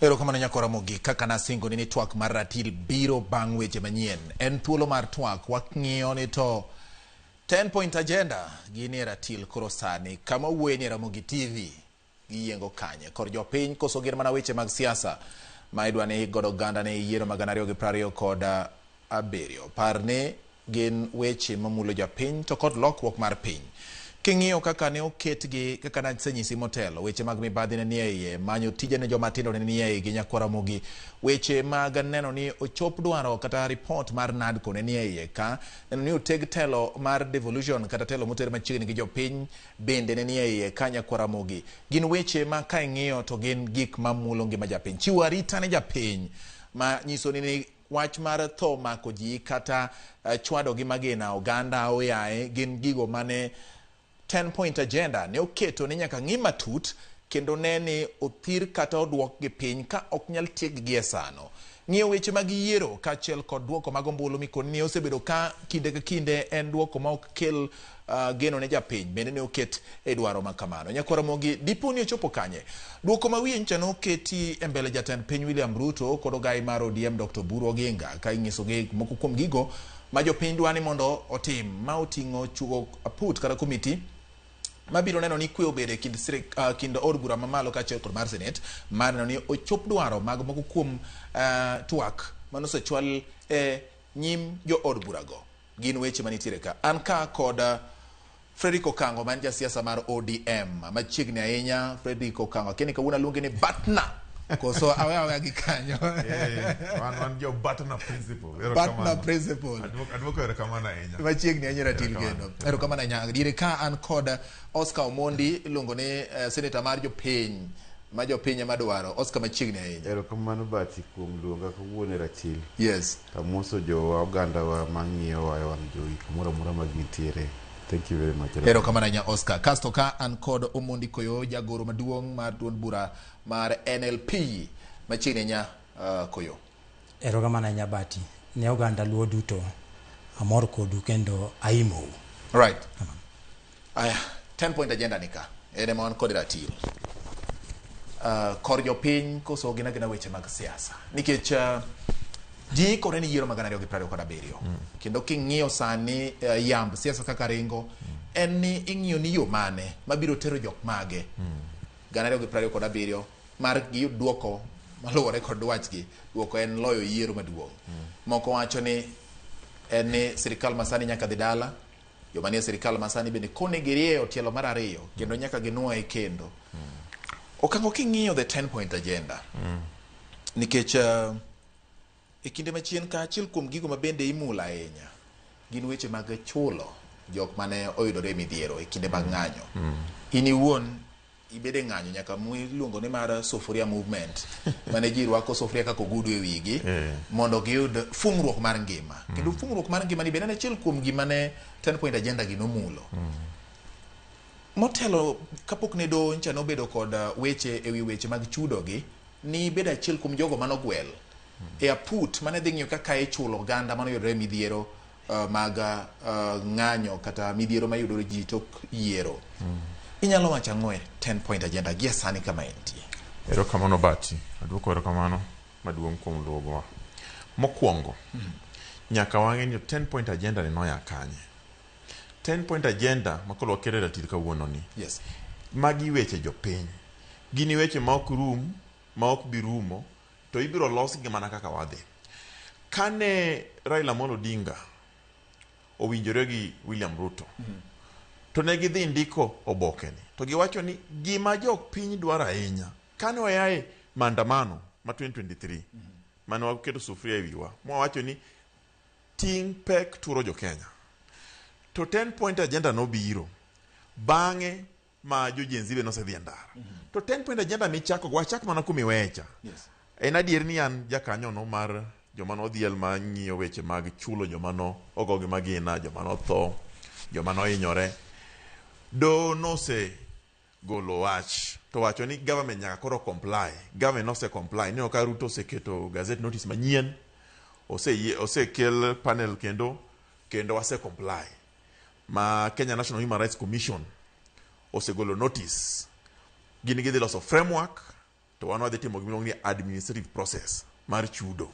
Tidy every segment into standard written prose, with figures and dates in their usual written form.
Erokamano nyakora mogik kaka nasingo ni ni twak mar ratil biro bang' weche manyien. En thuolo mar twak wang'iyo ni to 10 point agenda gini e ratil koro sani kama wuoye ni e Ramogi TV giyiengo kanye kor jopiny koso gin mana weche mag siasa ma idwa ni godo oganda ne yiero mag 2027. Par ni gin weche mamulo japiny to kod lokruok mar piny. King'iyo kaka ne oketgi kaka nasenyisi motelo, weche mag mibadhi ne nie iye, manyo tije ne joma tindo ne nie igi nyakwara Ramogi, weche mag neno ni ochop dwaro kata ripot mar NADCO ne nie iye ka, neno ni oteg telo mar devolution kata telo moter machiegni gi jopiny bende ne nie iye ka nyakwara Ramogi. Gin weche ma ka ing'iyo to gin gik mamulo ngima japiny. Chiwo arita ne japiny ma nyiso ni wach mar tho mako ji kata chwado gi magina oganda oyaye gin gigo mane 10 point agenda ne oketo ni nyaka ng'i matut kendo ne ni othir kata oduok gi piny ka ok nyal tiek gi e sano. Ng'iyo weche mag yiero kaachiel kod duoko mag ombulu mikoni ni osebedo ka kinde ka kinde en duoko ma ok kel geno ne japiny bende ne oket e dwaro ma kamano. Nyakwara Ramogi dipo ni ochopo kanye? Duoko ma wiye nyocha noketi e mbele jatend piny William Ruto kod ogai mar ODM Dr. Oburu Oginga ka inyisogi moko kuom gigo ma jopiny dwa ni mondo otim ma oting'o chugo aput kata komiti mabiro neno ni kwe obedo e kind, kind od bura mamalo kaachiel kod mar senate mar neno ni ochop dwaro mag moko kuom twak manosechwal e nyim jo od burago. Gin weche manitiere ka. An ka kod Frederick Okango man jasiasa mar ODM machiegni ahinya. Frederick Okango akia ni kawuono aluonge ni Batna koso awe aweya gi kanyo. Wan jo Batna principle. Batna principle. Aduoko erokamano ahinya. Machiegni ahinya ratil kendo. Erokamano ahinya. Diere ka an kod Oscar Omondi iluongo ni senator mar jopiny ma jopiny ema dwaro. Oscar machiegni ahinya. Erokamano Bati kuom luonga kawuono e ratil. Yes. Amoso jowa ogandawa mang'iyowa e wang' jowi kamoro amora ma gintiere. Thank you very much. Erokamano ahinya Oscar. Kasto ka an kod Omondi Koyo jagoro maduong' mar duond bura mar NLP machiegni ahinya Koyo. Erokamano ahinya Bati. Ne oganda Luo duto amor kodu kendo aimou. Right. Aya, 10 point agenda ni ka. En ema wan kod ratil. Kor jopiny koso gin agina weche mag siasa. Nikech ji ikore ni yiero mag 2027. Kendo king'iyo sani yamb siasa kaka ringo, en ni ing'iyo ni yo mane mabiro tero jok mage. 2027 mar giyud duoko maluwore kod dwachgi. Duoko en loyo yiero maduong'. Moko wacho ni en ni sirikal masani nyaka dhi dala. Joma nie sirikal masani bende kone girieyo tielo mar ariyo kendo nyaka ginuoye kendo. Okango king'iyo the 10 point agenda nikech e kinde machien ka achiel kuom gigo ma bende imulo ahinya gin weche mag chulo jok mane oyudore e midhiero e kinde mag ng'anyo. In iwuon ibede ng'anyo nyaka miluongo ni mar sufuria movement mane ji rwako sufuria kaka ogudu e wigi mondo giyud fungruok mar ngima. Kendo fungruok mar ngima ni bende en achiel kuom gima ne 10 point agenda gi nomulo. Motelo kapok ne doho ncha nobedo kod weche ewi weche mag chudo gi ni bedo achiel kuom jogo manogwel e aput mane dhi ng'iyo kaka ichulo oganda manoyudore e midhiero mag ng'anyo kata midhiero mayudore ji tok yiero. Inyalo wacho ang'o e 10 point agenda gie sani kama entie? Erokamano Bati, aduoko erokamano maduong' kuom luongowa. Mokwongo, nyaka wang'e ni 10 point agenda ni noya kanye. 10 point agenda ma koro wakelo e ratil kawuono ni. Yes. Magi weche jopiny. Gin weche ma ok rum, ma ok bi rumo, to ibiro losgi mana kaka wadhi. Kane Raila Amolo Odinga owinjore gi William Ruto, to ne gidhi ndiko oboke ni, to giwacho ni gima jopiny dwaro ahinya, kane wayae maandamano ma 2023, mane waketo sufuria e wiwa, mwawacho ni ting' pek turo jo Kenya. To 10 point agenda nobiro, bang'e ma jo Gen Z be nosedhi e ndara. To 10 point agenda michako wachak mana kuma iwecha. Yes. En adier ni an jakanyono mar joma nodhiel ma ng'iyo weche mag chulo joma no ogo gi magina, joma notho, joma nohinyore. Doho nose golo wach to wacho ni government nyaka koro comply. Government nose comply. Ineno ka Ruto oseketo gazette notice manyien, osekel panel kendo, kendo wase comply. Ma Kenya National Human Rights Commission osegolo notice. Gin gidhi loso framework To wan wadhi timo gimiluongo ni administrative process mar chudo.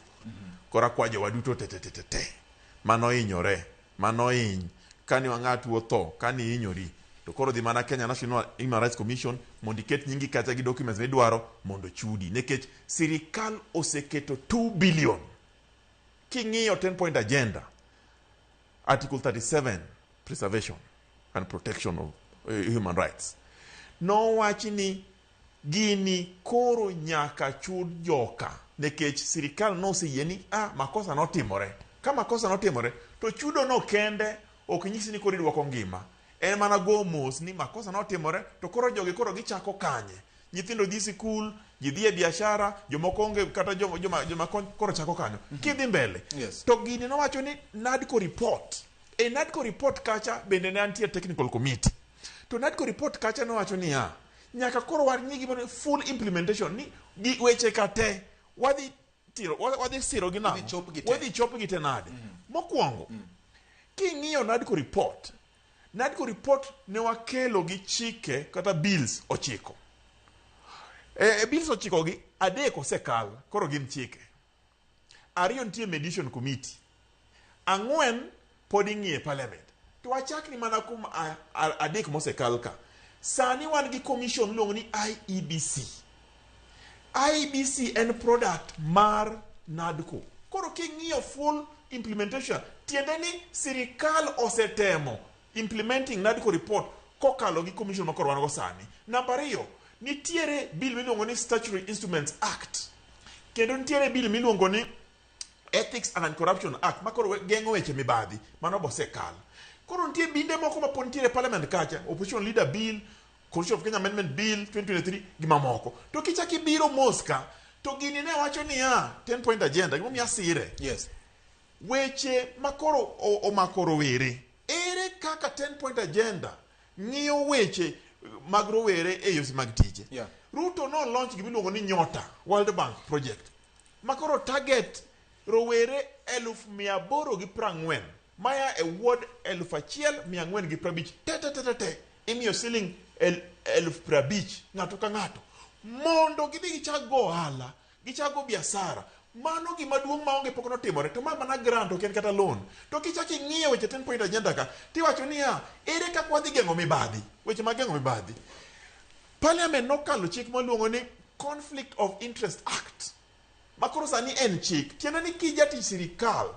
Koro akwa jowa duto te te te te te manohinyore, manohiny, kani ng'atu otho, kani ihinyori, to koro dhi mana Kenya National Human Rights Commission mondo iket nyingi kacha gi documents midwaro mondo chudi. Nikech sirikal oseketo 2 billion. King'iyo 10 point agenda, Article 37, preservation and protection of human rights. Nowachi ni gini koro nyaka chud joka nikech sirikal noseyie ni makosa notimore. Ka makosa notimore to chudo no kende ok nyisi ni koro idwoko ngima. En mana go mos ni makosa notimore to koro jogi koro gichako kanye. Nyithindo dhi sikul, ji dhi e biashara, jomoko onge kata joma koro chako kanyo. Kidhi mbele. To gini nowacho ni NADCO report. E NADCO report kacha bende ne antie technical committee. To NADCO report kacha nowacho niya, nyaka koro wang'i gimoro full implementation ni gi weche ka te wadhi tiro wadhi siro gi nang'o? Wadhi chop gi te nade? Mokwongo, king'iyo NADCO report, NADCO report ne wakelo gi chike kata bills 9. E bills 9 gi, 3 osekal, koro gin chike. 2 nitie mediation committee. 4 pod ing'iye parliament. To wachakni mana kuom 3 mosekal ka. Sani wan gi commission miluongo ni IEBC. IEBC en product mar NADCO. Koro king'iyo full implementation, tiende ni sirikal osetemo implementing NADCO report kokalo gi commission makoro wan go sani. Namba 2, nitiere bill miluongo ni Statutory Instruments Act. Kendo nitiere bill miluongo ni Ethics and Anti-Corruption Act makoro geng'o weche mibadhi, mano bosekal. Koro nitie binde moko ma pod nitiere parliament kacha, Opposition Leader Bill, Constitution of Kenya Amendment Bill 2023 gi mamoko. To kichak ibiro mos ka, to gini ne wacho niya, 10 point agenda, gimomiyo asire. Weche makoro omako rowere. Ere kaka 10 point agenda ng'iyo weche mag rowere e yore mag tije? Ruto no launch gimiluongo ni Nyota World Bank project. Makoro target rowere 840,000 maya e ward 1450 te te te te imiyo siling 50,000 ng'ato ka ng'ato mondo gidhi gichak go ohala, gichak go biashara. Mano gima duong' maonge pok notimore, to ma mana grant ok en kata loan. To kichak ing'iyo weche 10 point agenda ka, tiwacho niya, ere kaka wadhi geng'o mibadhi? Weche mag geng'o mibadhi. Parliament nokalo chik maluongo ni Conflict of Interest Act. Makoro sani en chik. Tiende ni kijatich sirikal,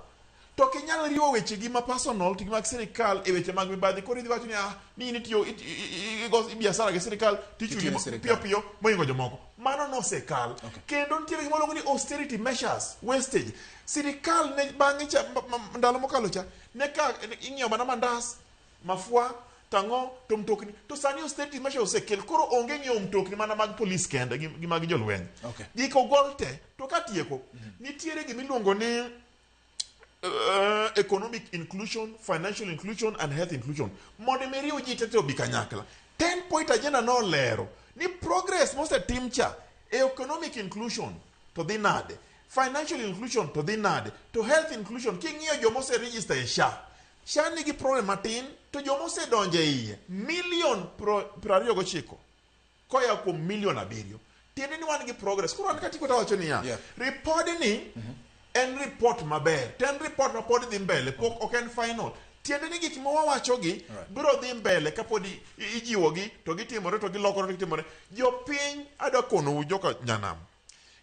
to ok inyal riwo weche gi ma personal to gi mag sirikal e weche mag mibadhi. Koro idhi wacho ni ni in itiyo igo biashara gi sirikal, tichuli piyo piyo mohingo jomoko. Mano nosekal. Kendo nitiere gima iluongo ni austerity measures, wastage. Sirikal ne bang'e cha ndalo mokalo cha, ne ka ing'iewo mana mandas, mafua, tang'o, to mtokni. To sani austerity measures osekel, koro onge ng'iewo mtokni mana mag polis kende gi mag jolweny. Gik ogol te, to katieko, nitiere gima iluongo ni economic inclusion, financial inclusion and health inclusion. Mondo mi riw ji tete obi kanyakla. 10 point agenda nolero ni progress mosetim cha e economic inclusion to dhi nade, financial inclusion to dhi nade, to health inclusion king'iyo joma ose register e SHA. SHA nigi problem matin to joma osedonjo e iye milion 29 koya kuom milion 7. Tiende ni wan gi progress. Koro an katieko tawacho niya, report ni en report maber. To en report ma pod dhi mbele, pok ok en final. Tiende ni gik ma wawachogi biro dhi mbele kapod ijiwogi to gitimore to gilokore to gitimore. Jopiny adwa konou joka nyanam.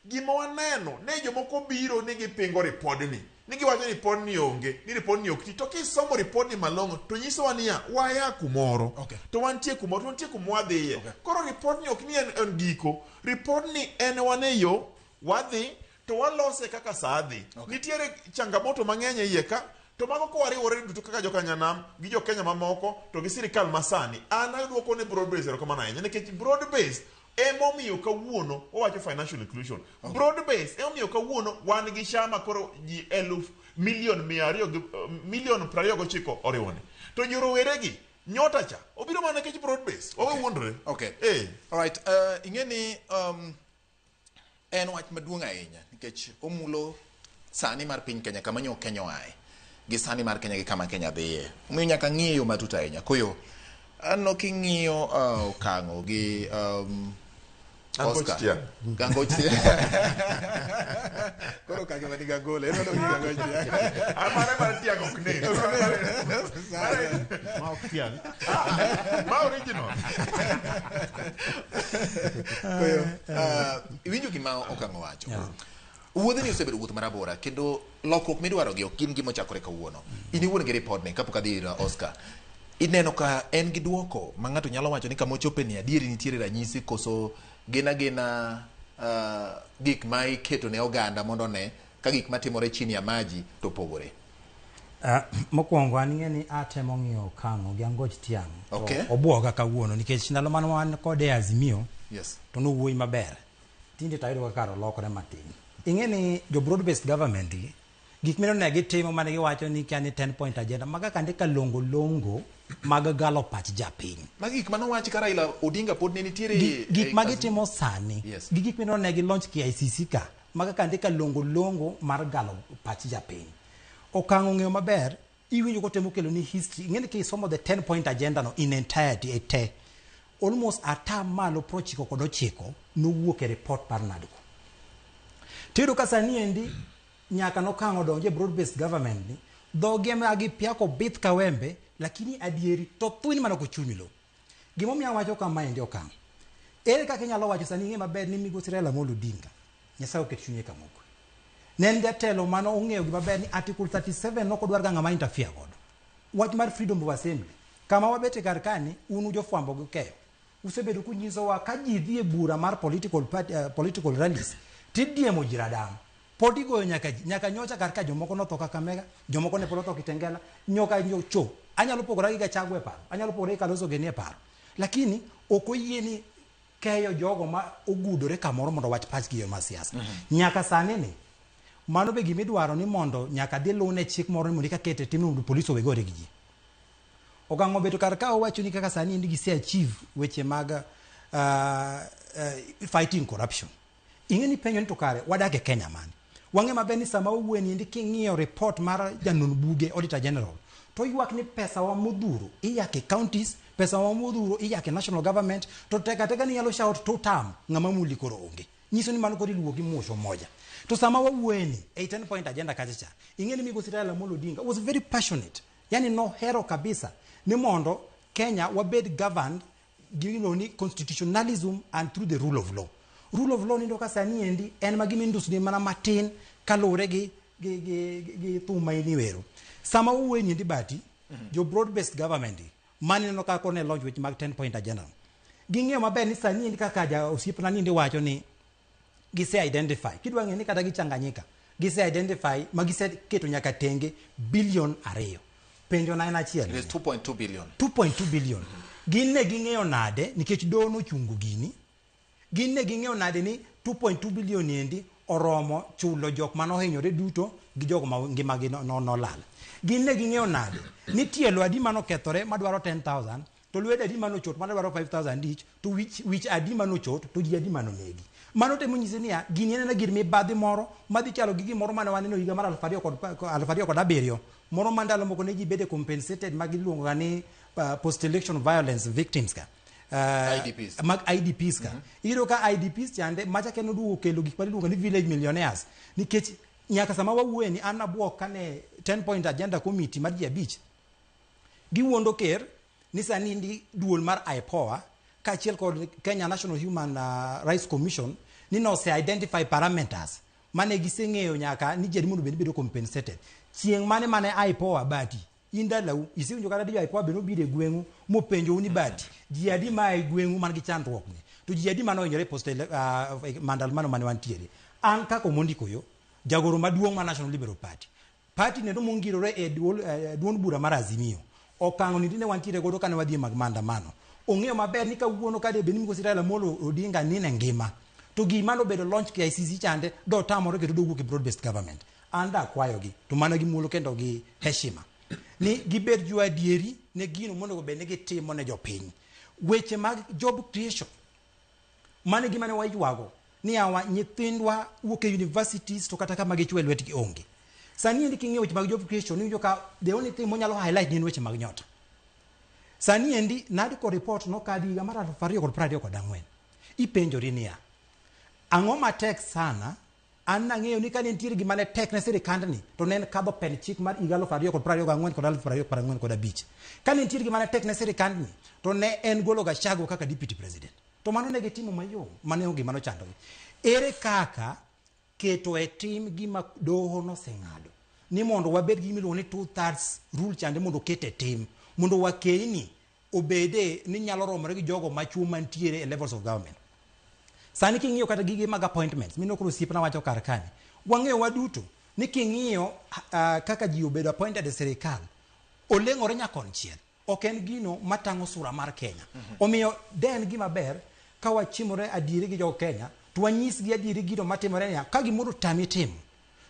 Gima waneno ne jomoko biro ni gipingo ripodni. Ni giwacho ni ripodni onge, ni ripodni ok ti. To kisomo ripodni malong'o to nyisowa niya, waya kumoro. To wantie kumoro, to wantie kuma wadhiye. Koro ripodni ok ni en giko. Ripodni en wan e yo, wadhi, to walose kaka saa dhi. Nitiere changamoto mang'eny e iye ka, to mago kowariwore duto kaka joka nyanam gi jo Kenya mamoko to gi sirikal masani. An aduoko ne broad base erokamano ahinya nikech broad base emomiyo kawuono wawacho financial inclusion. Broad base emomiyo kawuono wan gi chama koro ji 229,000,000 oriwone. To joroweregi nyota cha obiro mana nikech broad base. Wawe wuondore. All right. Ing'e ni en wach maduong' ahinya nikech omulo sani mar piny Kenya kama nyo Kenya oaye gi sani mar Kenya gi kama Kenya dhiye. Omiyo nyaka ng'iye yo matut ahinya. Koyo aneno king'iyo okang'o gi Angoch Oscar. tiang'. Gangoch tiang'. Koro kage mani gangole, en odong' gi gangoch tiang'. Ah, mare mar tiang' ok nen. Ma ok tiang'. Ma original. Koyo, iwinjo gima Okang'o wacho. Wuodhni osebedo wuoth marabora kendo lokruok midwaro gi ok gin gima ochakore kawuono. In iwuon gi ripodni kapok adhi ir Oscar. Ineno ka en gi duoko ma ng'ato nyalo wacho ni kama ochope ni adieri nitiere ranyisi koso gin agina gik ma iketo ne oganda mondo one ka gik matimore chini ya maji to opogore. Mokwongo an ing'e ni atemo ng'iyo Okang'o gi Angoch Tiang' to Okay. obwoga kawuono nikech ndalo mane wan kode e Azimio Yes. to nowuoyi maber. Tinde to ayudo ka kar olokore matin. Ing'e ni jo broad based government gi gik mineno ne gitimo mane giwacho ni kia ni 10 point agenda maga kande ka longo longo mag galo pach japiny. Magi gik manowachi ka Raila Odinga pod ne nitiere Gik e ma Azimio. gitimo sani Yes. gi gik mineno ne gi launch KICC ka maga kande ka longo longo mar galo pach japiny. Okang' ong'eyo maber iwinjo kotemo kelo ni history ing'e ni kisomo the 10 point agenda no in entirety e te almost ata malo 99 nowuok e report mar NADCO. Tiyudo ka sani endi nyaka nokang' odonje broad based government ni dhogi ema gipiako bith ka wembe lakini adieri to thwin mana kochuny lo. Gimomiyo awacho kamaendi Okang', ere kaka inyalo wacho sani ing'e maber ni migosi Raila Amolo Odinga Nyasaye oket chunye kamokwe. Ne en jatelo mane ong'eyo gima ber ni Article 37 nok odwar ga ng'ama interfere godo. Wach mar freedom of assembly. Kama wabete kar kani, un jofwambo gi keyo. Usebedo kunyisowa ka ji dhi e bura mar political party, political rallies, tidiemo ji radam. Pod igoyo nyaka ji, nyaka nyocha kar ka jomoko notho Kakamega, jomoko ne pod otho Kitengela, nyoka nyocho. Anyalo pogora gi Gachagua e paro, anyalo pogora gi Kalonzo Geni e paro. Lakini ok oyie ni keyo jogo ma ogudore kamoro mondo wach pachgi e yo mar siasa. Nyaka sani ni, mano be gimidwaro ni mondo nyaka dhi lune chik moro ni mondo eka kete tim mondo polis owe gore gi ji. Okang' obedo kar ka owacho ni kaka sani endi gise achieve weche mag fighting corruption. Ing'e ni penjo ni to kare wadak e Kenya mane? Wang'e maber ni sama wawuoye ni endi king'iyo report mar janon buge Auditor General to ywak ni pesa wa modhuro iyake counties, pesa wa modhuro iyake national government to teka teka ni nyalo shout two term ng'ama muli koro onge. Nyiso ni mano koro iluwo gi muocho moja. To sama wawuoye ni ei 10 point agenda kacha cha, ing'e ni migosi Raila Amolo Odinga was very passionate. Yani nohero kabisa ni mondo Kenya wabed governed gi ni constitutionalism and through the rule of law. Rule of law nindo ka sani endi en ma gima indusni mana matin kaluwore gi thum ma iniwero. Sama wawuoye ni endi bati, jo broad based government gi, mane ineno ka koro ne launch weche mag 10 point agenda. Ging'eyo maber ni sani endi kaka ja osiepna ni endi wacho ni gise identify kidwa ng'e ni kata gichanganyika gise identify ma gise keto nyaka tenge billion 2. Penjo na en achiel. It is 2.2 billion. 2.2 billion. Gin ne ging'eyo nade nikech doho nochungo gini. Gin ne ging'eyo nade ni 2.2 billion endi oromo chulo jok mane ohinyore duto gi jogo ma ngimagi nolal. Gin ne ging'eyo nade ni tielo adi manokethore madwaro 10,000 to lwedo adi manochot madwaro 5,000 each to wich adi manochot to ji adi manonegi. Mano temo nyisi niya gini en gir mibadhi moro madhi chalo gi gimoro mane waneno higa mar 2007 moro ma ndalo moko ne ji bede compensated ma giluongo ga ni post election violence victims ka. IDPs. Mag IDPs ka. Iyudo ka IDPs chande macha kendo duogo kelo gik ma iluongo ni village millionaires nikech nyaka sama wawuoye ni an abuok kane 10 point agenda committee mar ji abich giwuondo ker ni sani ndi duol mar IPOA kaachiel kod Kenya National Human Rights Commission ni nose identify parameters mane giseng'eyo nyaka ni ji adi mondo bed ni bedo compensated. Chieng' mane IPOA bati in dalau isewinjo kata jo IPOA be nobiro e gweng'u mopenjou ni bati ji adi ma e gweng'u man gi chandruok ni to ji adi mane ohinyore e post maandamano mane wantiere. An kaka Omondi Koyo jagoro maduong' mar National Liberal Party party nendo mongirore e duond bura mar Azimio okang' ni ne wantiere godo kane wadhi e mag maandamano ong'eyo maber ni kawuono ka debed ni migosi Raila Amolo Odinga nine ngima to gima nobedo launch KICC chande do tamore kendo dowuok e broad based government. An da akwayogi to mana gi muolo kendo gi heshima ni gibed jo adieri ne gino monego bed ni gitimo ne jopiny. Weche mag job creation mano e gima ne waywago ni awa nyithindwa wuok e universities to kata kama gichwe lwetgi onge. Sani endi king'iyo weche mag job creation iwinjo ka the only thing monyalo highlight gin weche mag nyota. Sani endi NADCO report nokadhi higa mar 2024. Ipenjori niya, Ang'o matek sana? An nang'eyo ni kane nitiere gima ne tek ne sirikandni to ne en kadho pen chik mar higa 2024 kod 2045. Kane nitiere gima ne tek ne sirikandni to ne en golo Gachagua kaka deputy president. To mano ne gitimo mayom, mano e gima nochandogi. Ere kaka keto e tim gima doho noseng'ado ni mondo wabed gi gima iluongo ni 2/3 rule chande mondo oket e tim mondo wakeini obede ni nyalo romore gi jogo machuo mantiere e levels of government. Sani king'iyo kata gige mag appointments, mino koro osiepna wacho kar kani, wang'eyo waduto ni king'iyo kaka ji obedo appointed e sirikal, oleng'ore nyakonchiel. Ok en gino matang'o sura mar Kenya. Omiyo de en gima ber ka wachimore adieri gi jo Kenya, to wanyisgi adieri gino matimore niya, ka gimoro otami timo,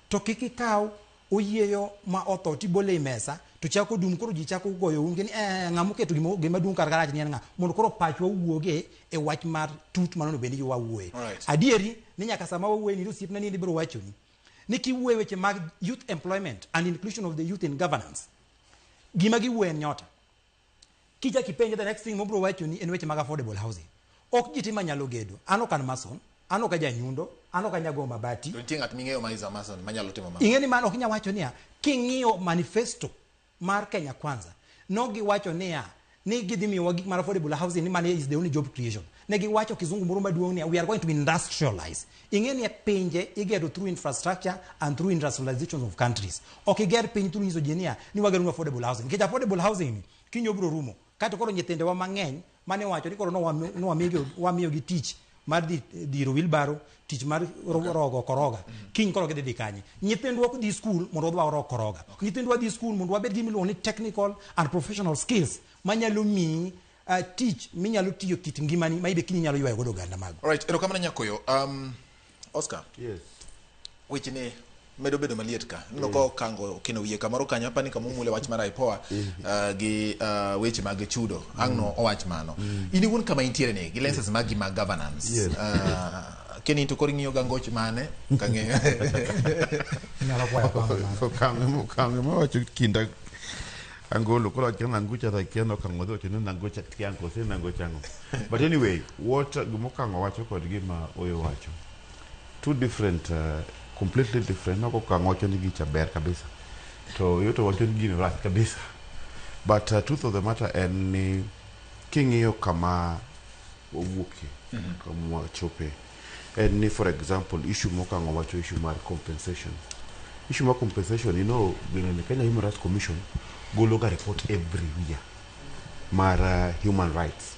to kik ikaw oyieyo ma otho tibole e mesa to chako dum koro ji chako goyo unge ni eh, ng'ama oketo gima duong' kar karach ni en ng'a mondo koro pachwa owuoge e wach mar tut mano onego bed ni wawuoye. Adieri ni nyaka sama wawuoye ni osiepna ni ibiro wachoni ni kiwuoye weche mag youth employment and inclusion of the youth in governance, gima giwuoye en nyota. Kichak ipenje the next thing mobiro wachoni en weche mag affordable housing. Ok ji te manyalo gedo. An ok an mason, an ok ajanyundo, an ok anyago mabati. To nitie ng'at ming'eyo ma is a mason manyalo timo mano. Ing'e ni mano ok inyal wacho niya, king'iyo manifesto mar Kenya Kwanza, no giwacho niya, ni gidhi miyowa gik mar affordable housing ni mano is the only job creation. Ne giwacho kizungu moro maduong' niya, we are going to industrialize. Ing'e ni e pinje igedo through infrastructure and through industrialization of countries. Ok iger piny through nyiso ji niya, ni wagero affordable housing. Nikech affordable housing ni, kiny obiro rumo. Kato koro nyithindewa mang'eny mane owacho ni koro nowamiyogi tich mar dhi dhiro wheelbarrow, tich mar rogo koroga. Kiny koro gidhi dhi kanye? Nyithindwa ok dhi school mondo wadhi warog koroga. Nyithindwa dhi school mondo wabed gi miluongo ni technical and professional skills manyalo miyi tich minyalo tiyo kit ngimani ma ibe kiny inyalo ywayo godo oganda mago. Alright, erokamano Nyakoyo. Oscar. Yes. Weche ni medo bedo maliet ka. Ineno ka okango okino wiye kamoro kanyo, apani kama omule wach mar IPOA gi weche mag chudo. Ang' no owach mano. In iwuon kama intiere ni gi lenses magi mag governance. Yes. Keni to koro ing'iyo ga ngoch mane kang'eyo. Inyalo kwayo kwango mano. Okang' mawacho kinda Angolo koro akia nangucha to akia nokang'o dhi wacho ni nangocha tiang' kose nangocha ang'o. But anyway, what gima okang'o wacho kod gima Oyo wacho. Two different, completely different. Nok okang'o wacho ni gicha ber kabisa. To Oyo to wacho ni gino rach kabisa. But truth of the matter en ni king'iyo kama wawuokie, kama wachope, en ni for example, issue mokang'o wacho issue mar compensation. Issue mar compensation, you know, the Kenya Human Rights Commission golo ga report every year mar human rights.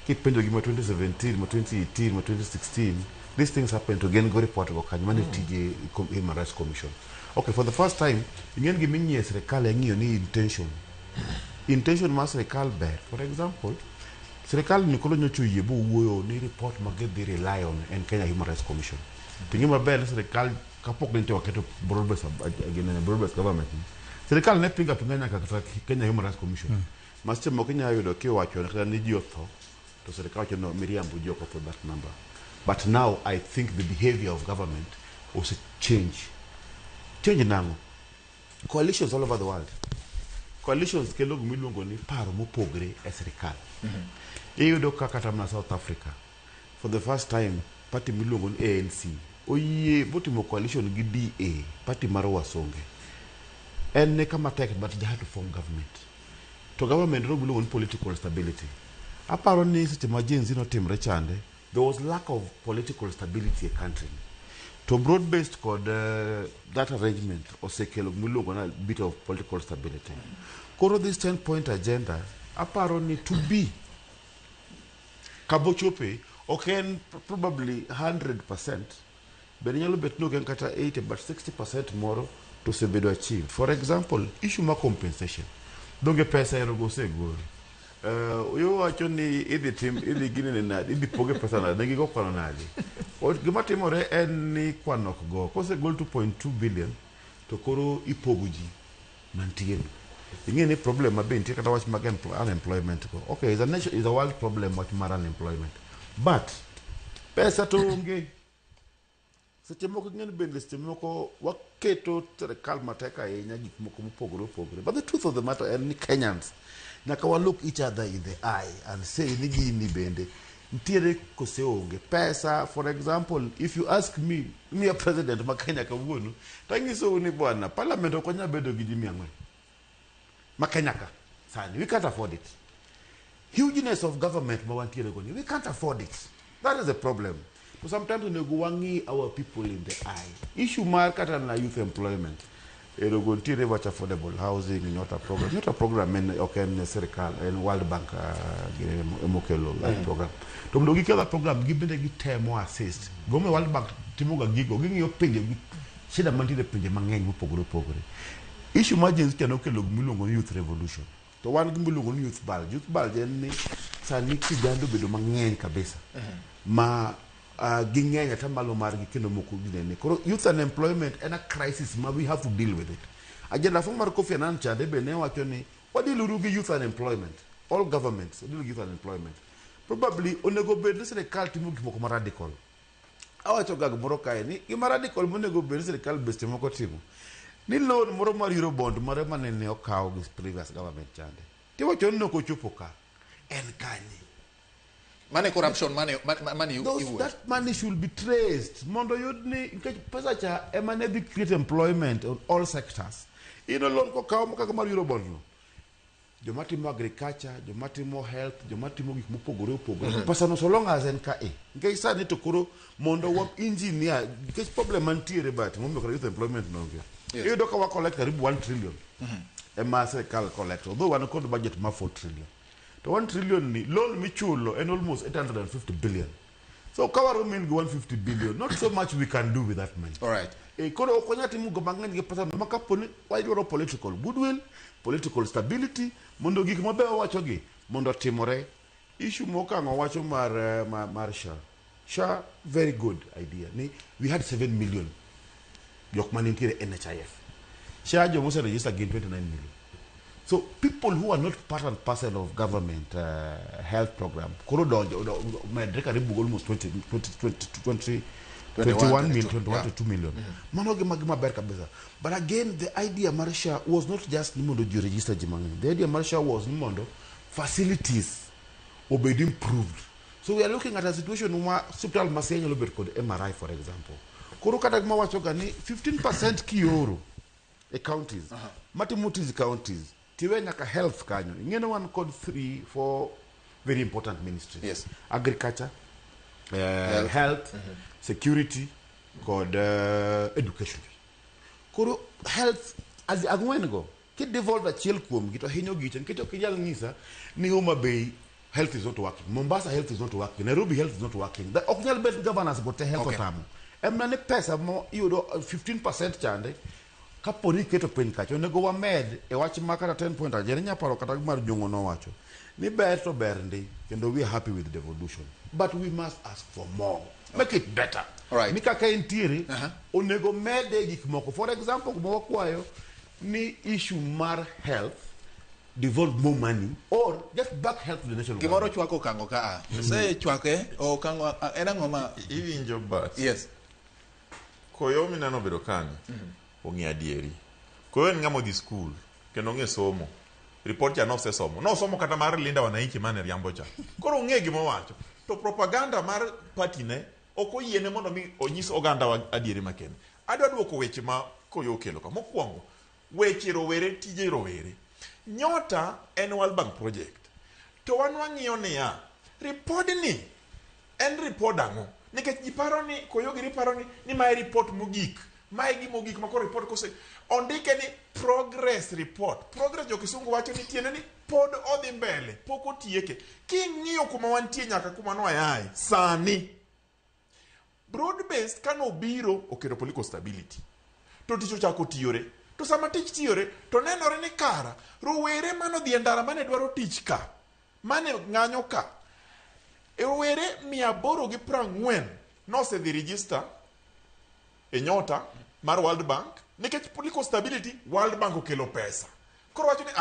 Kipenjo gi ma 2017, ma 2018, ma 2016, these things happen to gen go report go kanyo mane tije Human Rights Commission. Okay, for the first time, ing'en gima ing'iyo e sirikal ing'iyo ni intention. Intention mar sirikal ber. For example, sirikal ni koro nyocha oyie bowuoyo ni report ma gidhi rely on en Kenya Human Rights Commission. To ing'e maber ni sirikal kapok ne nitie waketo broad based, again, broad based government ni, sirikal ne pinga pinga nyaka kata Kenya Human Rights Commission. Ma seche moko inyalo yudo kiwacho kata ni ji otho, to sirikal wacho no miriambo ji ok otho that number. But now I think the behavior of government also change. Change nang'o? Coalitions all over the world. Coalitions kelo gima iluongo ni paro mopogre e sirikal. Iyudo ka kata mana South Africa, for the first time, party miluongo ni ANC oyie motimo coalition gi DA, party mar wasonge. En ne kama tek, but they had to form government. To government no miluongo ni political stability. Aparo ni seche ma Gen Z notimre chande, there was lack of political stability e country. To broad based kod that arrangement osekelo gimiluongo na bit of political stability. Koro this 10 point agenda, aparo ni to be kabochope ok en probably 100%, bende nyalo bet ni ok en kata 80 but 60% moro to osebedo achieved. For example, issue mar compensation. Donge pesa ero go osegol. Oyo wacho ni idhi tim idhi ginene nade, idhi poge pesa nade, ne gigo kwano nade. Gima timore en ni kwano ok go. Kosegol 2.2 billion to koro ipogo ji mantie. Ing'e ni problem ma be nitie kata wach mag unemployment go. Okay, it's a nation, it's a world problem wach mar unemployment. But pesa to onge. Seche moko ing'e ni bende seche moko waketo sirikal matek ahinya gik moko mopogore opogore. But the truth of the matter en ni Kenyans nyaka wa look each other in the eye and say ni gini bende Nitiere kose onge pesa. For example, if you ask me, miya president ma Kenya kawuono, tanyisou ni bwana, parliament ok wanyal bedo gi ji 400 ma Kenya ka sani. We can't afford it. Hugeness of government ma wantiere go ni, we can't afford it. That is the problem. To sometimes onego wang'i our people in the eye. Issue mar kata na youth employment, ero go nitiere wach affordable housing, Nyota program. Nyota program en ok en sirikal, en World Bank gini emokelo that program. To mondo gikel that program, gibende gitemo assist. Gome World Bank timoga gigo, ging'iyo pinje gi shida mantiere e pinje mang'eny mopogore opogore. Issue mar Gen Z cha nokelo gimiluongo ni youth revolution. To wan gi gimiluongo ni youth bulge. Youth bulge en ni sani kijande obedo mang'eny kabisa. Ma ging'eny atamalo margi kendo moko ginene. Koro youth unemployment en a crisis ma we have to deal with it. Agenda 4 mar Kofi Annan chande be ne wacho ni wadiluru gi youth unemployment. All governments deal with youth unemployment. Probably onego bed ni sirikal timo gik moko ma radical. Awacho ga gimoro kae ni gima radical monego bed ni sirikal be seche moko timo. Ni loan moro mar Eurobond mare mane okaw gi previous government chande. Tiwacho ni ok ochopo ka. En kanye? Mane corruption mane mane Those, that money should be traced mondo yud ni nikech pesa cha ema ne dhi create employment on all sectors. Ino loan kokaw kaka mar Eurobond no. Joma timo agriculture, joma timo health, joma timo gik mopogore opogore. Pesa no so long as en ka e. Nikech sani to koro mondo wa engineer, nikech problem mantiere but momiyo kata youth employment no onge. Yes. Iyudo ka wa collect karibu 1 trillion. Ema sirikal collect. Although wan kod budget mar 4 trillion. To 1 trillion ni loan michulo en almost 850 billion. So ka waromo gi 150 billion, not so much we can do with that money. All right. E, koro ok wanyal timo gik mang'eny gi pesa no ma kapo ni wadwaro political goodwill, political stability, mondo gik mabeyo wachogi mondo otimore. Issue mokang'o wacho mar, mar SHA. SHA, very good idea. Ni we had 7 million jok mane nitiere NHIF. SHA joma ose register gin 29 million. So people who are not part and parcel of government health program koro donjo medre karibu almost 20, 20, 20, 20, 21 million, 21 to 2 million. Mano gima ber kabisa. But again, the idea mar SHA was not just ni mondo ji register ji mang'eny. The idea mar SHA was ni mondo facilities obed improved. So we are looking at a situation ma hospital ma Siaya nyalo bet kod MRI, for example. Koro kata gima wacho ga ni 15% kioro e counties. Matimo tij counties. Tiwe nyaka health kanyo. Ing'e wan kod 3, 4 very important ministries. Yes. Agriculture, health, security, kod education. Koro health ang'wen go kidevolve achiel kuomgi to hinyo gicha nikech ok inyal nyisa ni Homa Bay health is not working, Mombasa health is not working, Nairobi health is not working. Ok nyal bet governors go te health otamo. Emna ni pesa mo iyudo 15% chande kapo ni iketo piny kacha onego wamed e wach ma kata 10 point achiel inya paro kata mar Jong'o nowacho ni ber to ber ndi kendo we are happy with devolution but we must ask for more, make it better. Alright. Ni kaka entiere onego mede gik moko. For example, gima wakwayo ni issue mar health devolve more money or just back health to the national Gimoro government. chwako okango ka a. Se chwake okango en ang'o ma Iwinjo but Yes. Koyo mineno obedo kani ong'e adieri. Koyo en ng'ama odhi skul kendo ong'e somo. Report cha nosesomo. Nosomo kata mar Linda Wananchi mane riambo cha. Koro ong'e gima owacho. To propaganda mar party ne ok oyiene mondo mi onyis oganda wa adieri makende. Adwa duoko weche ma Koyo okelo ka. Mokwongo, weche rowere, tije rowere. Nyota en World Bank project. To wan wang'iyo niya, ripodni en ripod ang'o? Nikech ji paro ni, Koyo giri paro ni mae report mogik. Mae gima ogik ma koro report kose ondike ni progress report. Progress jo kisungu wacho ni tiende ni pod odhi mbele, pok otieke. King'iyo kuma wantie nyaka kuma noaye sani. Broad based kano obiro oketo political stability. To tich ochako tiyore. To sama tich tiyore to nenore ni kara rowere manodhi e ndara mane dwaro tich ka, mane ng'anyo ka, rowere 840 nosedhi register e Nyota mar World Bank nikech political stability World Bank okelo pesa. Koro wacho ni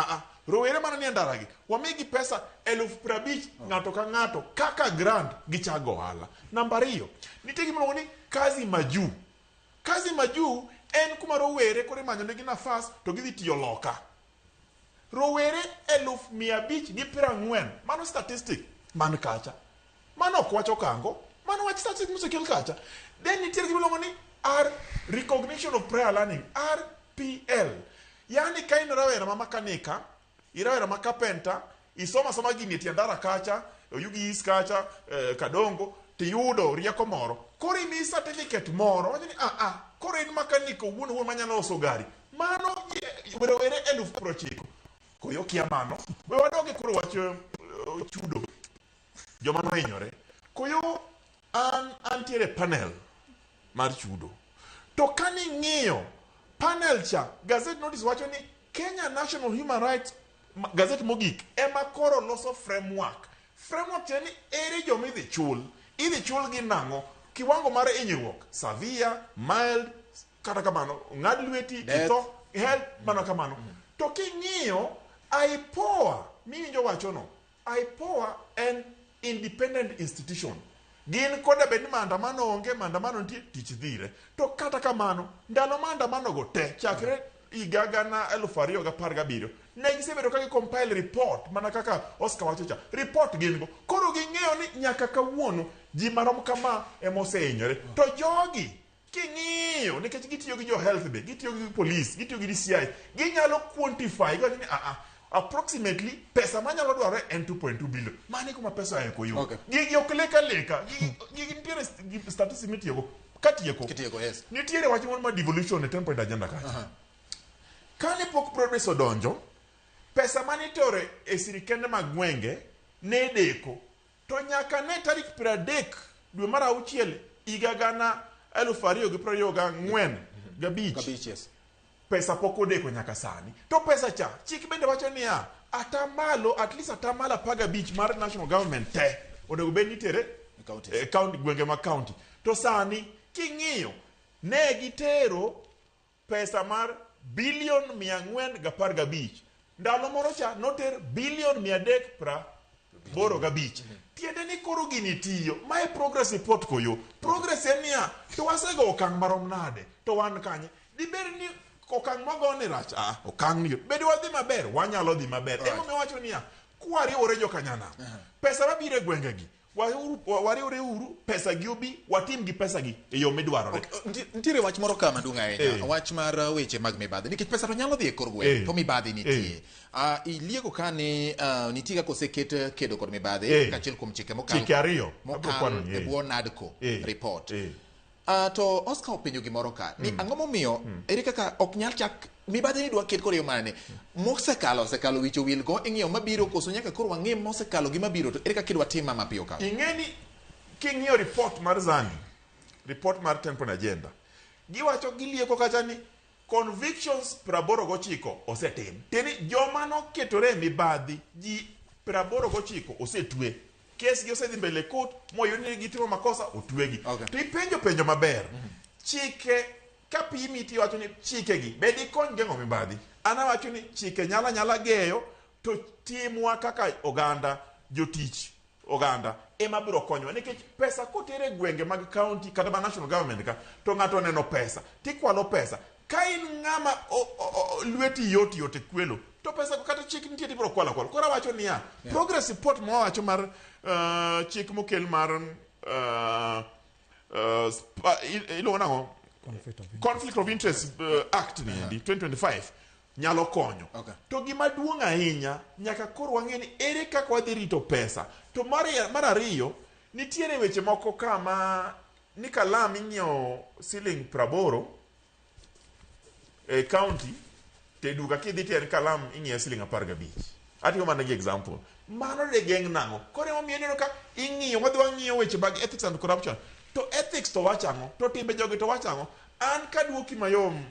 rowere mane nie ndara gi wamigi pesa 50,000 ng'ato ka ng'ato kaka grant gichago ohala. Namba 2, nitie gima iluongo ni kazi majuu. Kazi majuu en kuma rowere koro imanyo negi nafas to gidhi tiyo loka. Rowere 540,000, mano statistic man kacha. Mano ok wach Okango, mano wach statistics mosekel kacha. Then nitiere gima iluongo ni R recognition of prior learning, RPL. Yani ka in rawera ma makanika, irawera ma carpenter, isomo asoma gini e tie ndara kacha, Oyugi East kacha, Kadongo, tiyudo rieko moro. Koro imiyi certificate moro, wacho ni ah ah, koro in makanika owuon owuon manyalo loso gari. Mano rowere 90,000. Koyo kia mano. We wadoge koro wach chudo. Joma nohinyore. Koyo an antiere panel mar chudo. To kaning'iyo panel cha, gazette notice wacho ni Kenya National Human Rights gazette mogik ema koro loso framework. Framework tiende ni ere joma idhi chul, idhi chul gi nang'o, kiwango mar hinyruok, severe, mild, kata kamano, ng'ad lweti, itho, health, mano kamano. To king'iyo IPOA, miwinjo wachono, IPOA en independent institution. Gin koda bed ni maandamano onge, maandamano nitie, tich dhire. To kata kamano, ndalo maandamano go te, chakre higa 2017, ne gisebedo ka gi compile report, mana kaka Oscar wacho cha, report gin go. Koro ging'eyo ni nyaka kawuono, ji marom kama ema osehinyore. To jogi, king'iyo, nikech gitiyo gi jo health be, gitiyo gi police, gitiyo gi DCI, ginyalo quantify, giwacho ni approximately pesa manyalo dwarore en 2.2 billion. Mano e kuma pesa oa koyo. Okay. Gigi ok lek aleka. Gigi nitiere statistics mitiyogo. Katieko. Kitieko, yes. Nitiere wach moro mar devolution e 10 point agenda kacha. Kane pok progress odonjo, pesa mane itoro e sirikende mag gwenge ne deko. To nyaka ne tarik 30 dwe mar auchiel higa 2024 gabich. Gabich, yes. Pesa pok odeko nyaka sani. To pesa cha, chik bende wacho niya, atamalo, at least atamalo 15 mar national government te, onego bed ni itere Counties. County, gwenge mag county. To sani, king'iyo, ne gitero pesa mar bilion 415. Ndalo moro cha noter bilion 385. Tiende ni koro gini tiyo. Mae progress report koyo. Progress en niya, to wasego okang' marom nade? To wan kanye? Dibed ni okang' mwagone rach? Ah, okang' ni. Bed wadhi maber, wanyalo dhi maber. Emomiyo wacho niya, kwariwore jokanyanam, pesa mabiro e gwengegi, wariwre uru, pesa gi obi, watim gi pesa gi e yo midwarore. Okay, nitiere wach moro ka maduong' ahinya, wach mar weche mag mibadhi, nikech pesa to nyalo dhi e kor gweng', to mibadhi nitie. Ilieko ka ni nitie kaka oseket kedo kod mibadhi, kaachiel kuom chike mokal Chike ariyo, mokal e bwo NADCO report. To Oscar openjo gimoro ka, ni ang'o momiyo ere kaka ok nyal chak mibadhi ni dwa ket kod yo mane? Mosekalo, osekalo wich owil go, ing'iyo mabiro koso nyaka koro wang'e mosekalo gi mabiro, to ere kaka idwa tim ma mapiyo ka? Ing'e ni king'iyo report mar Zani, report mar 10 point agenda, giwacho gilieko kacha ni convictions 89 osetim. Tiende ni joma noketore e mibadhi, ji 89 osetwe. Kes gi osedhi mbele court, moyud ni gitimo makosa, otwegi. Okay. To ipenjo penjo maber. Chike, ka pimi to iwacho ni chike gi, be dikony geng'o mibadhi? An awacho ni chike nyalo anyala geyo, to timwa kaka oganda, jotich oganda, ema biro konyowa. Nikech pesa kotere e gwenge mag county kata ma national government ka, to ng'ato oneno pesa, tikwalo pesa. Ka in ng'ama lweti yot yot e kwelo, to pesa go kata chik nitie tibiro kwalo akwala. Koro awacho niya, progress report mwawacho mar chik mokel mar iluongo nang'o? Conflict of interest. Conflict of Interest Act ni endi, 2025 nyalo konyo. Okay. To gima duong' ahinya, nyaka koro wang'e ni ere kaka wadhi rito pesa. To mar ariyo, nitiere weche moko ka ma ni kalam inyiewo siling 80 e county, to e duka kidhi to en kalam inyiewe siling 15. Atiyo mana gi example. Mano de geng' nang'o? Koro emomiyo ineno ka ing'iyo, wadhi wang'iyo weche mag ethics and corruption. To ethics to wacho ang'o? To timbe jogi to wacho ang'o? An kaduoki mayom,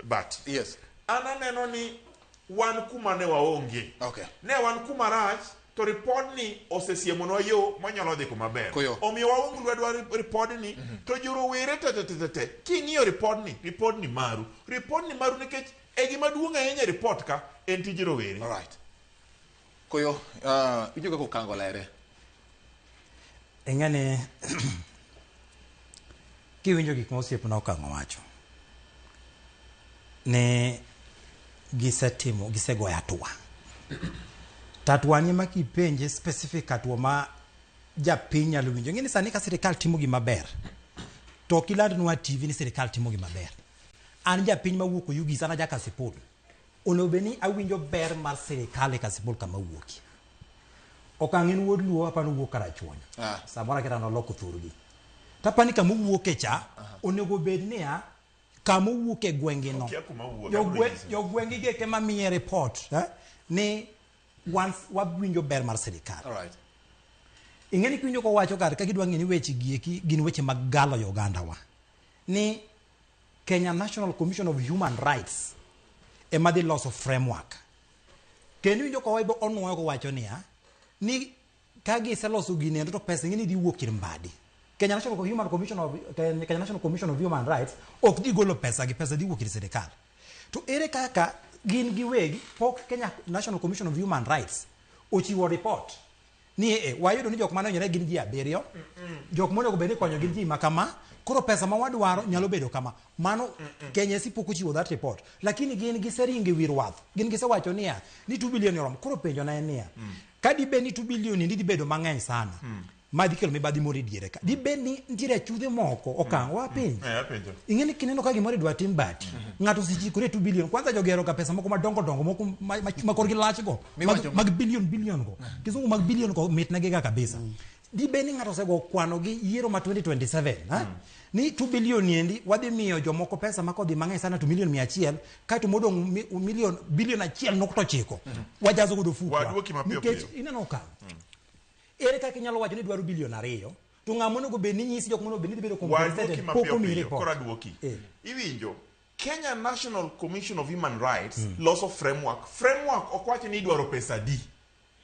but Yes. An aneno ni wan kuma ne waonge. Okay. Ne wan kuma rach, to report ni osesiemonwa yo manyalo dhi kuma ber. Koyo. Omiyo waung lwedo report ni, to jorowere te te te te te. King'iyo report ni, report ni maru. Report ni maru nikech e gima duong' ahinya e report ka en tij rowere. All right. Koyo, winjo kaka Okango lere. Ing'e ni kiwinjo gik ma osiepna Okango wacho ni gisetimo, gisegoyo hatua. To hatua ni ma kipenje specific hatua ma japiny nyalo winjo. Ing'e ni sani ka sirikal timo gima ber, to ok ilandnwa TV ni sirikal timo gima ber. An japiny mawuok Oyugis, an aja Kasipul. Onego bed ni awinjo ber mar sirikal e Kasipul kama awuokie. Okang' en wuod Luo, apani owuok Karachuonyo. Samoro aketa noloko thurgi. To apani kama owuoke cha, onego bed niya, kama owuok e gwenge no. Okia kuma owuoke, abiro nyisi. Jogwenge gi eke mamiye report ni once wawinjo ber mar sirikal. All right. Ing'e ni kiwinjo kowacho kar ka gidwa ng'e ni weche gi eki gin weche mag galo jo ogandawa. Ni Kenya National Commission of Human Rights ema dhi loso framework. Kendo iwinjo kowacho onuoyo kowacho niya, ni ka giseloso gini endo to pesa ing'e ni dhi wuok ir Mbadi. Kenya National Human Commission of Kenya National Commission of Human Rights ok dhi golo pesa gi pesa dhi wuok ir sirikal. To ere kaka gin giwegi pok Kenya National Commission of Human Rights ochiwo report ni e wayudo ni jok mane ohinyore gin ji abiriyo, jok monego bed ni ikonyo gin ji ma kama, koro pesa ma wadwaro nyalo bedo kama. Mano Kenya si pok ochiwo that report. Lakini gin giseringo e wi rwath. Gin gisewacho niya, ni 2 billion oromo. Koro penjo na en niya, ka dibed ni 2 billion ni dhi bedo mang'eny sana, ma dhi kelo mibadhi moro e diere ka. Dibed ni nitiere achudhe moko okang' wa penj. Apenjo. Ing'e ni kineno ka gimoro idwa tim bati. Ng'ato osechikore 2 billion. Kwanza jogero ga pesa moko madongo dongo moko ma korgi lach go. Miwacho Mag billion billion go. Kizungu mag billion go mitnegi ga kabisa. Dibed ni ng'ato osego kwano gi yiero ma 2027, ha? Ni 2 billion niendi wadhi miyo jomoko pesa ma kodhi mang'eny sana to million 100 kaeto modong' million billion 1.9 wajazo godo fukwa. Waduoki mapiyo Nikech piyo. ineno ka. Ere kaka inyalo wacho ni dwaro billion 2 to ng'ama onego bed ni nyisi jok monego bed ni dhi bedo Waduoki compensated pok mapiyo omiyi piyo. report. Koro aduoki. Iwinjo, Kenya National Commission of Human Rights loso framework. Framework ok wach ni idwaro pesa di.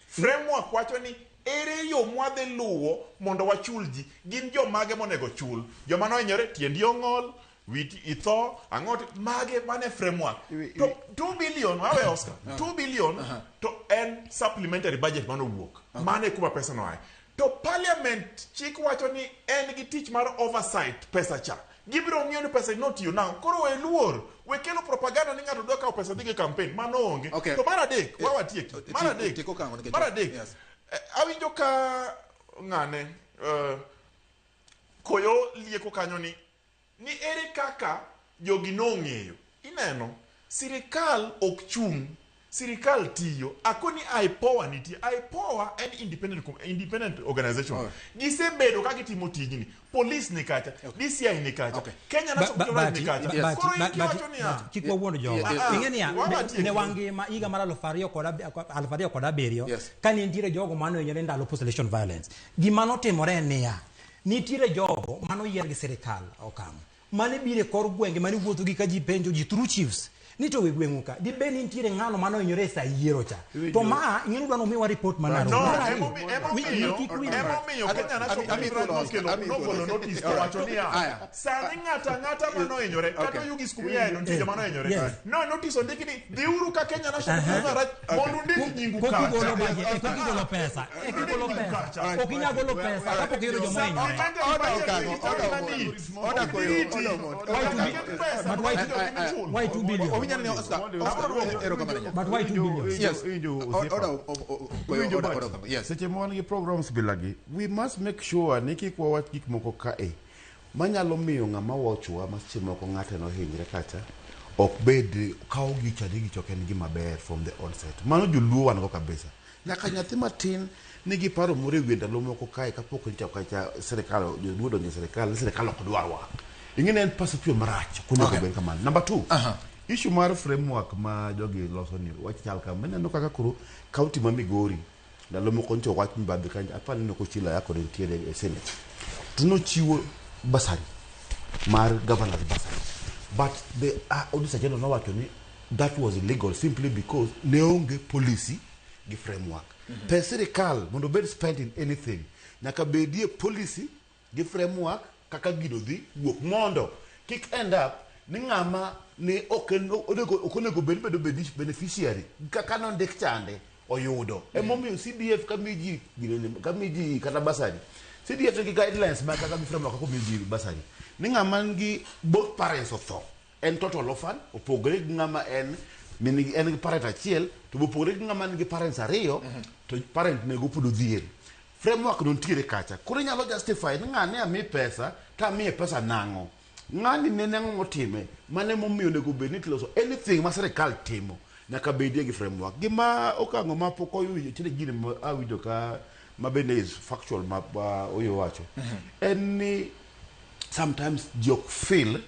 Framework wacho ni ere yo mwadhi luwo mondo wachul ji. Gin jomage monego chul? Joma nohinyore, tiendi ong'ol, witi itho, ang'o mage mane framework. To 2 billion, wawe Oscar, 2 billion to en supplementary budget manowuok. Mane kuma pesa no ae. To parliament chik wacho ni en gi tich mar oversight pesa cha. Gibiro ng'iyo ni pesa notiyo nang'o. Koro we luor, we kelo propaganda ni ng'ato dwa kawo pesa dhi go e campaign. Mano onge. Okay. To mar adek, wawatieki. Mar adek. Tieko okang'o nikech- Mar adek. Yes. Awinjo ka ng'ane koyo lieko kanyo ni ere kaka jogi nong'eyo. Ineno, sirikal ok chung', sirikal tiyo. Akoni IPOA nitie. IPOA en independent organization. Gisebedo ka gitimo tijni. Police ni kacha, DCI ni kacha, Kenya National Human Rights ni kacha. Koro in kiwacho niya, Kik wawuond jowa. Ing'e niya, ne wangima higa mar 2007 kane nitiere jogo mane ohinyore ndalo post election violence. Gima notimore en niya, nitiere jogo mane oyier gi sirikal okang'. Mane biro e kor gwenge, mane wuotho gi ka ji penjo ji through chiefs. Ni to e gweng'u ka, dibed ni nitiere ng'ano mane ohinyore e sa yiero cha. To ma, ing'e ni udwa ni umiwa report ma Nairobi. No, Mar ariyo, emomiyo Kenya National Human Rights nogolo notice to wacho niya, sani ng'ato ang'ata mane ohinyore, kata Oyugis kuma iyae no nitie joma nohinyore. No, notice ondiki ni dhiuru ka Kenya National Human Rights mondo undik nyingu Koki golo kacha. budget, koki golo pesa, koki golo pesa. Ok inyal golo pesa kapok iyudo joma ohinyore. But why 2 billion? But why 2 billion? Yes. Yes. Seche ma wan gi programs bilagi, we must make sure ni kik wawach gik moko kae manyalo miyo ng'ama wachowa ma seche moko ng'ate nohinyre kacha ok bed kawo gicha ni gicha ok en gima ber from the onset. Mano joluo wan go kabisa. Nyaka nyathi matin nigi paro moro e wiye ndalo moko kae kapok nyicha kacha sirikal joluo donjo e sirikal ni sirikal ok dwarwa. Ing'e ni en perception marach ok onego bed kamano. Number 2, issue mar framework ma jogi loso ni wach chal kama. Ineno kaka koro county ma Migori ndalo moko nyicha wach mibadhi kanyo aparo ni Kochila yako ne nitiere e senate. To nochiwo bursary mar governor's bursary. But the auditor general nowacho ni that was illegal simply because ne onge policy gi framework. Pes sirikal mondo obed spent in anything nyaka bedie policy gi framework kaka gino dhi wuok mondo kik end up ni ng'ama ne ok onego bed bedo beneficiary kaka nondik chande oyudo. Emomiyo CDF kamiyi ji kata bursary, CDF nigi guidelines ma kaka gi framework kaka omiyo ji bursary ni ng'ama nigi both parents otho en total orphan opogore gi ng'ama en en gi parent achiel to opogore gi ng'ama nigi parents ariyo to parent nego pod odhier. Framework no nitiere kacha. Koro inyalo justify ni ng'ane ami pesa to amiye pesa nang'o. Ng'ani nene ang'o motime mane momiyo onego bed ni tiloso anything ma sirikal timo nyaka bedie gi framework. Gima okang'o ma pok owinjo nitiere gino ma awinjo ka ma bende is factual ma Oyo wacho. En ni sometimes ji ok feel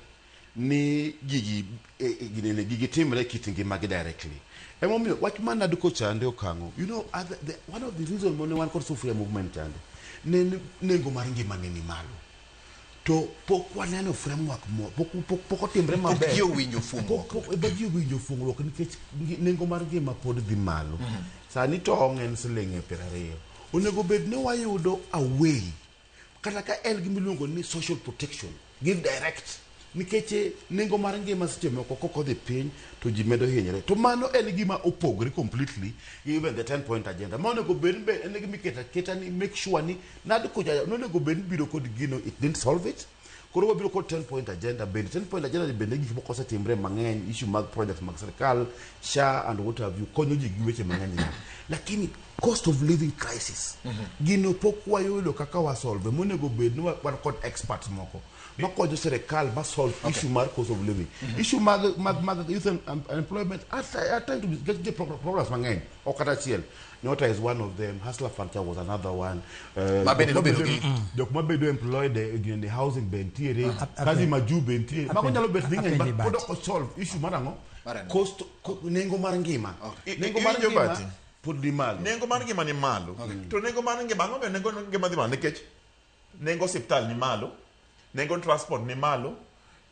ni gigi ginene gigi timre e kit ngimagi directly. Emomiyo wach mar NADCO chande okang'o you know other, the, one of the reason mane wan kod sufuria movement chande ne en nengo mar ngima ne ni malo to pok waneno framework mo pok otimre maber ji owinjo fuong'ruok. Pok ji owinjo fuong'ruok nikech nengo mar ngima pod dhi malo. Sani tong' en siling 20. Onego bed ni wayudo a way kata ka en gima iluongo ni social protection give direct nikech nengo mar ngima seche moko kok odhi piny to ji medo hinyre to mano en gima opogore completely gi even the 10 point agenda ma onego bed ni en gima iketo aketa ni make sure ni NADCO cha nonego bed ni biro kod gino it didn't solve it koro wabiro kod 10 point agenda bende 10 point agenda ni bende gik moko osetimre mang'eny issue mag projects mag sirikal SHA and what have you konyo ji gi weche mang'eny ahinya lakini cost of living crisis gino pok wayudo kaka wasolve monego bed ni wan kod experts moko makonyo sirikal ma solve issue mar cost of living issue mag youth and employment are trying to get the problems mang'eny ok kata achiel Nyota is one of them Hustler Fund was another one Ma bende nobedo gi- jok mabedo employed e the housing be nitiere kazi majuu be nitiere mago nyalo bet ni ng'eny apenji but pod Bati. ok solve issue mar ang'o Mar ang'o? cost nengo mar ngima nengo mar Iwinjo, ngima Bati? pod ni malo Nengo mar ngima ni malo. To nengo mar ngima ang'o momiyo nengo ngima dhi malo? Nikech nengo osiptal ni malo, nengo transport ni malo,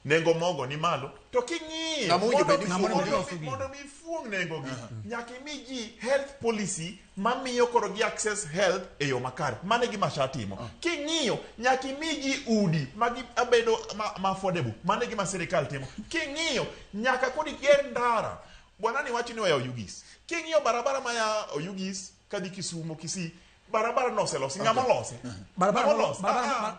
nengo mogo ni malo. To king'iyo Ng'ama owinjo bed ni mondo mi ifuong' nengo gi, nyaka imi ji health policy mamiyo koro gi access health e yo makare. Mano e gima SHA timo. King'iyo nyaka imi ji udi magi bedo ma affordable. Mano e gima sirikal timo. King'iyo nyaka kod iger ndara. Bwana ni wacho ni oya Oyugis. King'iyo barabara maya Oyugis kadhi Kisumo, Kisii, barabara no oselosi. Ng'ama olose? Ng'ama olose?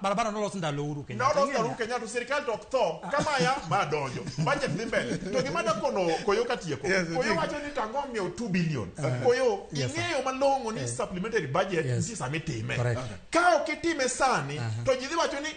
Barabara nolos ndalo Uhuru Kenyatta. Nolos ndalo Uhuru Kenyatta, sirikal to ok tho. Kamaya, ma donjo. Budget dhi mbele. To gima dakono Koyo katieko. Koyo wacho ni tang'o miyo 2 billion. Koyo, ing'eyo malong'o ni supplementary budget nitie sama itime. Ka ok itime sani, to ji dhi wacho ni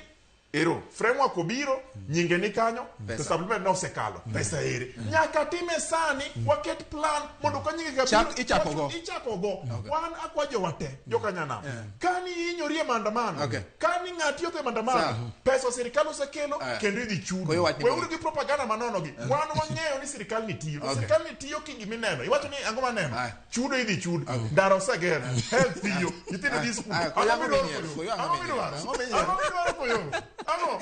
ero, framework obiro, nyinge ni kanyo, to supplement no osekalo, pesa ere. Nyaka time sani, waket plan mondo ka nyinge ka biro, Ichako go. Ichako go. Wan akwa jowa te, joka nyanam. Kani ihinyori e maandamano, kani ng'ati otho e maandamano, pesa sirikal osekelo, kendo idhi chudo. Weuru gi propaganda manono gi. Wan wang'eyo ni sirikal ni tiyo. To sirikal ni tiyo ki gimineno. Iwacho ni ang'o maneno? Chudo idhi chud. Ndara oseger. Health tiyo. Nyithindo dhi skul. Ang'o midwaro koyo? Ang'o midwaro? Ang'o midwaro koyo? Ang'o?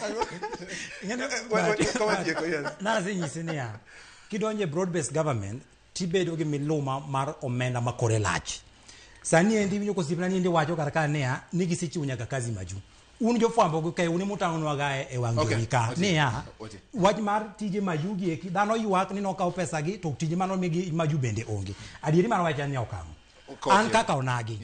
Nasenyisi niya, kidonjo e broad based government tibedo gi miluma mar omenda ma kore lach. Sani endi iwinjo kosiepna ni endi wacho kar ka niya, ni gisechiwo nyaka kazi majuu. Un jofwambo gi keyo un emutang'onwa ga e wang' jowi ka niya, wach mar tije majuu gi eki dhano ywak ni nokaw pesa gi to tije manomigi majuu bende onge. Adieri mar wach en ni okang'o. An kaka onagi.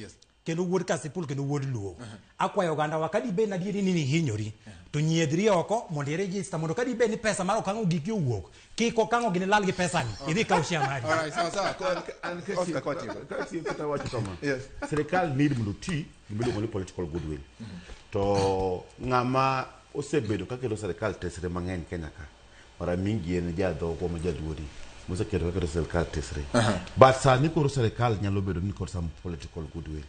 Kendo wuod Kasipul kendo wuod Luo. Akwayo oganda wa ka dibed adieri ni nihinyori to nyiedhri oko mondo i-register mondo ka dibed ni pesa mar okang'o giki owuok kik okang'o gini lal gi pesani idhi ikaw share mari. Alright, sawa sawa. An Oscar kotieko. katieko to awacho kama. Sirikal need mondo oti gima iluongo ni political goodwill. To ng'ama osebedo kakelo sirikal tesre mang'eny Kenya ka mara mingi en jadhogwa ma jaluori moseketo kakelo sirikal tesre. But sani koro sirikal nyalo bedo ni kod some political goodwill.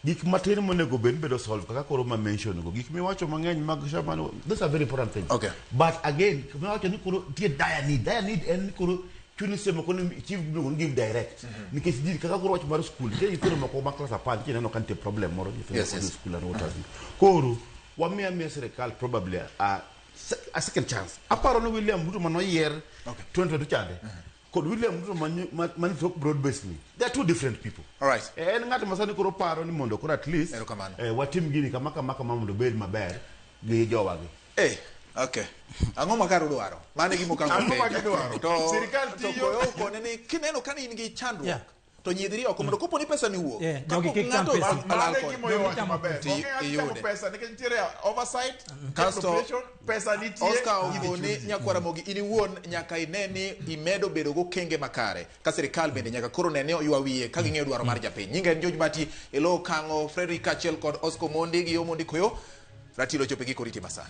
Gik matin monego bed ni bedo solve kaka koro ma mention go gik miwacho mang'eny mag shaman those are very important things. But again miwacho ni koro nitie dire need. Dire need en ni koro chuni seche moko ni chief miluongo ni give direct. Nikech ji kaka koro wach mar school nitie nyithindo moko ma class 10 nitie neno ka nitie problem moro nyithindo moko dhi school and what have you. Koro wamiyo amiya sirikal probably a second chance. Aparo ni William Ruto manoyier 2022 chande kod William Ruto mani tok broad based ni they are two different people. Alright. En ng'at ma sani koro paro ni mondo koro at least watim gini kama kama kama mondo obed maber gi jowagi. Okay. Ang'o ma kar udwaro? Mano e gima okang'o Ang'o ma penjo. gidwaro? To Sirikal tiyo. koyo okone ni kineno ka in gi chandruok. To nyidhri oko mondo kopo ni pesa ni wuok. Yeah, jogi Kapok kik cham ng'ato pesa. olal Mano e kode. gima owacho Chamo maber. pesa. Onge ng'ato chamo Iyude. pesa nikech nitiere oversight, nitie Kasto- appropriation, pesa nitie. Oscar idhi okoni chul ji. nyakwara mogi in iwuon nyaka ine ni imedo bedo gokenge makare ka sirikal bende nyaka koro ne ni oywa wiye ka ging'eyo dwaro mar japiny. Nyinga en George Bati, Elo Kang'o, Frederick kaachiel kod Oscar Omondi gi Omondi Koyo. Ratilo chope giko riti masani.